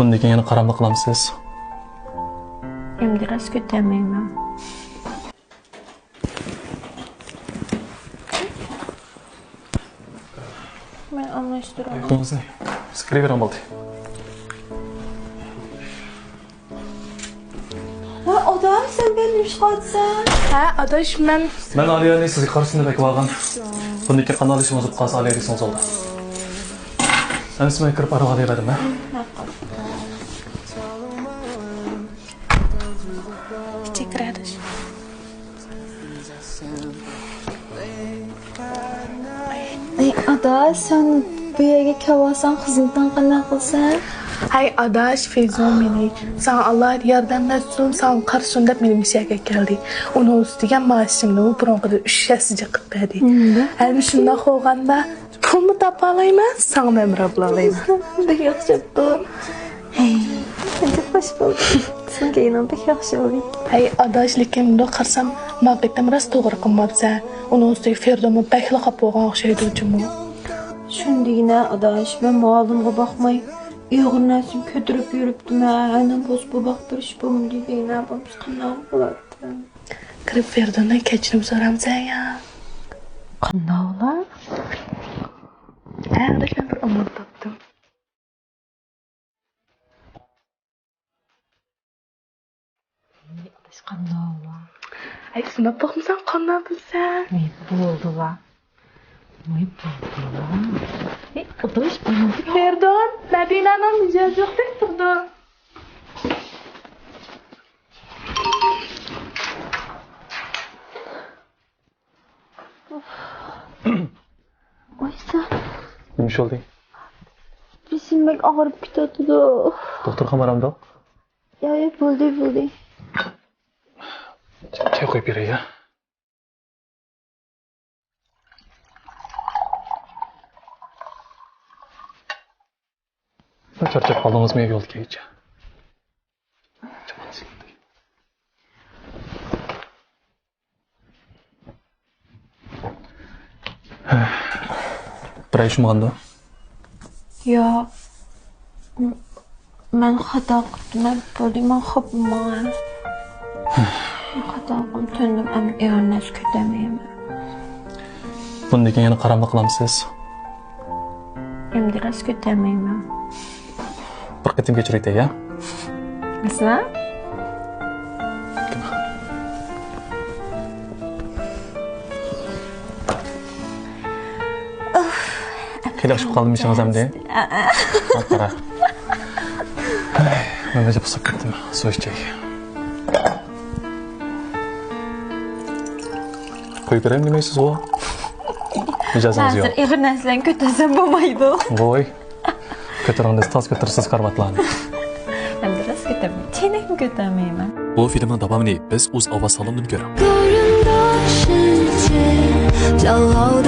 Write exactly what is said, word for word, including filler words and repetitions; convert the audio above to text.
بۇندىن كېيىن يەنە قاراملىق قىلامسىز؟ ئەمدى راست كۆتەرمەيمەن. مەن ئالماشتۇرىمەن. ئايىغىڭىزنى سىقىرىۋېرىڭ بولدى. ۋاي ئاداش، سەن بىلەن نېمە ئىش قىلىۋاتىسەن؟ ھە ئاداش، مەن مەن ئالىيەنى سىزگە قارىسىنى بەكلىۋالغان. بۇندىن كېيىن قانداق ئىشىڭىز بولۇپ قالسا ئالىيە دېسىڭىز بولدى. ئەمىسە مەن كىرىپ ئارىغا دەيۋەردىم ھە. كىچىك قېرىنداش. ئەي ئاداش، سەن بۇ يەرگە كەلۋالساڭ خىزمىتىڭ قانداق قىلىسەن؟ ھەي ئاداش، فەيزۇ مېنى ساڭا ئاللا ياردەم بەرسۇن، ساڭا قارىسۇن دەپ مېنى مۇشۇ يەرگە كەلدى. ئۇنىڭ ئۈستىگە مائاشىمنى بۇرۇنقىدىن ئۈچ ھەسسە جىق قىلىپ بەردى. ھەم شۇنداق بولغاندا پۇلمۇ تاپالايمەن، ساڭىمۇ ھەمراھ بولالايمەن. بەك ياخشى بوپتۇ. ھەي، قانچە خوش بولدۇم. سېنىڭ كەينىڭ بەك ياخشى بولدى. ھەي ئاداش، لېكىن مۇنداق قارىسام، ما قېتىم راست توغرا قىلماپسەن. ئۇنىڭ ئۈستىگە فېرىدونمۇ بەكلا خاپا بولغان ئوخشايدۇ جۇمۇ. شۇندىغىنە ئاداش، مەن مالىمغا باقماي ئېغىر نەرسىنى كۆتۈرۈپ يۈرۈپتىمەن. ئەنە بولسا بۇ باقتۇرۇش بولمىدى دەيمەن، بولمىسا قانداق بولاتتىم. كىرىپ فېرىدوندىن كەچۈرۈم سورامسەن يا؟ قانداق ئۇلار؟ ھە ئاداش، مەن بىر ئامال تاپتىم. ئاداش قانداق ئۇلار؟ ئەي سىناپ باقمىساڭ قانداق بىلسەن؟ ۋاي بولدىلا. ۋاي بولدىلا. ئەي ئاداش بولدى. فېرىدون، مەدىنەنىڭ مىجەزى يوقتەك تۇرىدۇ. ئايسا. نېمە ئىش بولدى؟ بېشىم بەك ئاغرىپ كېتىۋاتىدۇ. دوختۇرغا بارامدۇق؟ ياق ياق، بولدى بولدى. چاي قۇيۇپ بېرەي يا. چارچاپ قالدىڭىزمۇ يولدا كەيچە؟ بىر ئاي شۇمغاندۇ؟ ياق. مەن خاتا قىپتىمەن، بولدى، مەن خاپا بولماڭ. مەن خاتا قىلدىم، تۈنۈگۈن ئەمدى ئېغىر نەرسە كۆتەرمەيمەن. بۇندىن كېيىن يەنە قاراملىق قىلامسىز؟ ئەمدى راست كۆتەرمەيمەن. بىر قېتىم كەچۈرۈۋېتەي يا. ئەسلا. خېلى ئىشقىپ قالدىم ئىشىڭىز ئەمدى. ئەئە. قارا. مەن بەجە پۇسۇپ كەتتىم. سۇ ئىچەي. قويۇپ بېرەيمۇ دېمەيسىزغۇ؟ مىجەزىڭىز يوق. ھازىر ئېغىر نەرسىلەرنى كۆتۈرسەم بولمايدۇ. ۋوي. كۆتۈرۈڭ، تاز كۆتۈرسىز كارىۋاتلارنى. ئەمدى راست كۆتەرمەي. چەينەكمۇ كۆتەرمەيمەن. بۇ فىلىمنىڭ داۋامىنى بىز ئۇز ئاۋاز سالونىدىن كۆرۈڭ. قارىنداشىمچە جالاۋ